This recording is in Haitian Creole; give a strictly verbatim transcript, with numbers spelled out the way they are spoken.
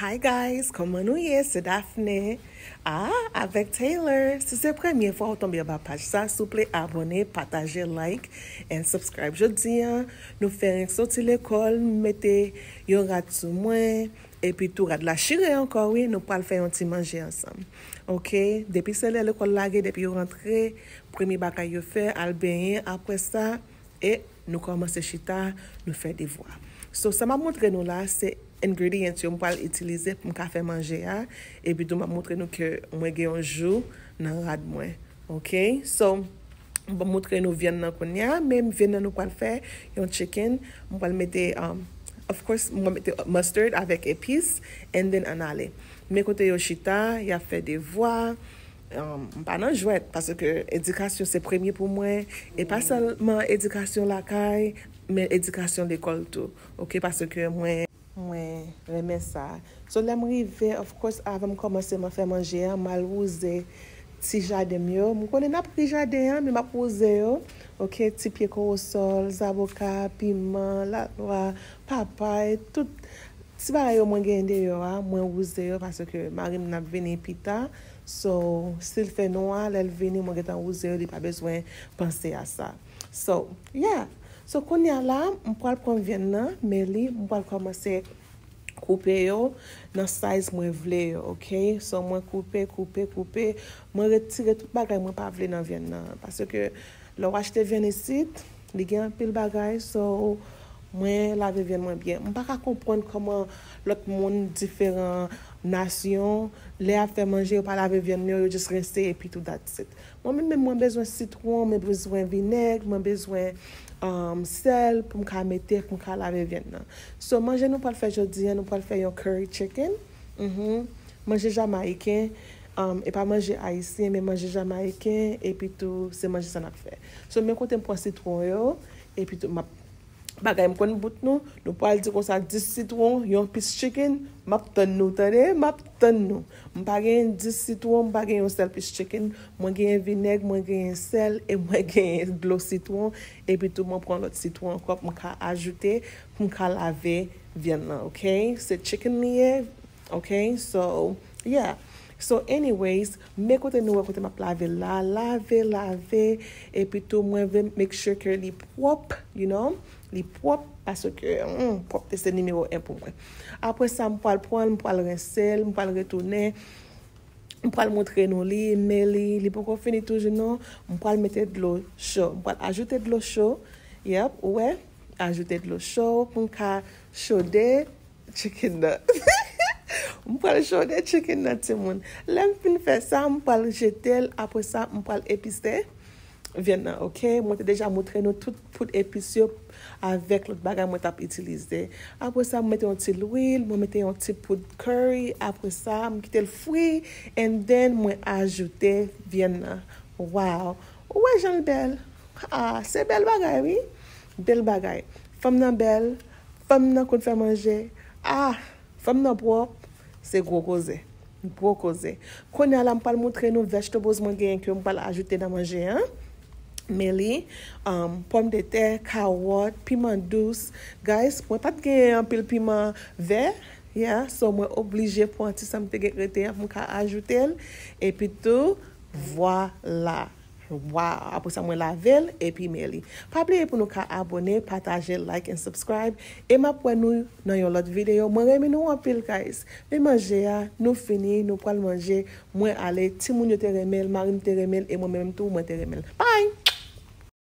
Hi guys, kòman nou ye? Se Daphne. Ah, avèk Taylor. Si se premye fwa ou tonbe anba paj sa, souple abòne, pataje, like, and subscribe. Jodi a, nou fè renk soti lekòl, m mete yon rad sou mwen, epi tou rad la chire ankò, wi, nou pral fè yon ti manje ansanm. Oke? Depi se lè lekòl lage, depi yo rantre, premye bagay yo fè, al benyen, apre sa, e nou kòmanse chita, nou fè devwa. So, sa m ap montre nou la, se ingredients yo m pral itilize pou m ka fè manje a. Epi tou, m ap montre nou ke mwen gen yon jou nan rad mwen. Oke? So, m ap montre nou vyann nan kounye a, men vyann nan nou pral fè yon chicken. M pral mete, um, of course, m pral mete mustard avèk epis, and then ann ale. Men kote yo chita, y ap fè devwa. Um, m pa nan jwèt, paske edikasyon se premye pou mwen. E pa sèlman edikasyon lakay, men edikasyon lekòl tou. Oke, paske mwen, mwen renmen sa. So, lè m rive, of course, avan m kòmanse m fè manje a, m al wouze ti jaden m yo. M konnen n ap ri jaden an, men m ap wouze yo. Oke, ti pye kowosòl, zaboka, piman, lalwa, papay, tout ti bagay yo mwen genyen deyò a, mwen wouze yo paske mari m nan ap vini pita. So, si l fè nwa, lè l vini, mwen gentan wouze yo, li pa bezwen panse a sa. So, yeah. So, kounye a la, m pral pran vyann nan, men li, m pral kòmanse koupe yo nan size mwen vle yo, oke? So, mwen koupe, koupe, koupe. Mwen retire tout bagay mwen pa vle nan vyann nan. Paske lè w achte vyann isit, li gen anpil bagay, so mwen lave vyann mwen byen. M pa ka konprann kòman lòt moun diferan nasyon, lè y ap fè manje, yo pa lave vyann yo, yo just rense epi tou, that's it. Mwen menm, menm mwen bezwen sitwon, mwen bezwen vinèg, mwen bezwen, um, sèl pou m ka mete, pou m ka lave vyann nan. So, manje nou pral fè jodi a, nou pral fè yon curry chicken. Mhm. Manje jamayiken, um, e pa manje ayisyen, men manje jamayiken, epi tou, se manje sa n ap fè. So, men kote m pran sitwon yo, epi tou, m ap, bagay m konn bout nou, nou pral di konsa dis sitwon, yon pis chicken, m ap tann nou, tande, m ap tann nou. M pa genyen dis sitwon, m pa genyen yon sèl pis chicken, mwen genyen vinèg, mwen genyen sèl, e mwen genyen dlo sitwon, epi tou, mwen pran lòt sitwon ankò, pou m ka ajoute, pou m ka lave vyann nan, oke? Se chicken li ye, oke? So, yeah. So, anyways, men kote nou wè kote m ap lave la, lave, lave, epi tou mwen vle make sure ke li pwòp, you know, li pwòp, paske, hmm, pwòpte se nimewo en pou mwen. Apre sa, m pral pran l, m pral rense l, m pral retounen, m pral montre nou li, men li, li poko fini toujou non, m pral mete dlo cho, m pral ajoute dlo cho, yep, ou wè, ajoute dlo cho, pou m ka chode, chicken nan. M pral chode chicken nan, timoun. Lè m fin fè sa, m pral jete l. Apre sa, m pral epise vyann nan, oke? Mwen te deja montre nou tout poud epis yo avèk lòt bagay mwen t ap itilize. Apre sa, mwen mete yon ti lwil, mwen mete yon ti poud curry. Apre sa, m kite l fri, and then mwen ajoute vyann nan. Wow! Ou wè jan l bèl? Ah, se bèl bagay, wi. Bèl bagay. Fanm nan bèl. Fanm nan konn fè manje. Ah, fanm nan pwòp. Se gwo koze. Gwo koze. Kounye a la, m pral montre nou vegetables mwen genyen ke m pral ajoute nan manje an. Men li, um, pòmdetè, kawòt, piman dous. Guys, mwen pa t genyen anpil piman vè. Yeah, so mwen oblije pran ti sa m te gen rete an pou m ka ajoute l. Epi tou, vwala. Wow! Apre sa, mwen lave l epi men li. Pa bliye pou nou ka abòne, pataje, like and subscribe. E m ap wè nou nan yon lòt videyo. Mwen renmen nou anpil, guys. Men manje a, nou fini, nou pral manje. Mwen ale, timoun yo te renmen l, mari m te renmen l, e mwen menm tou, mwen te renmen l. Bye!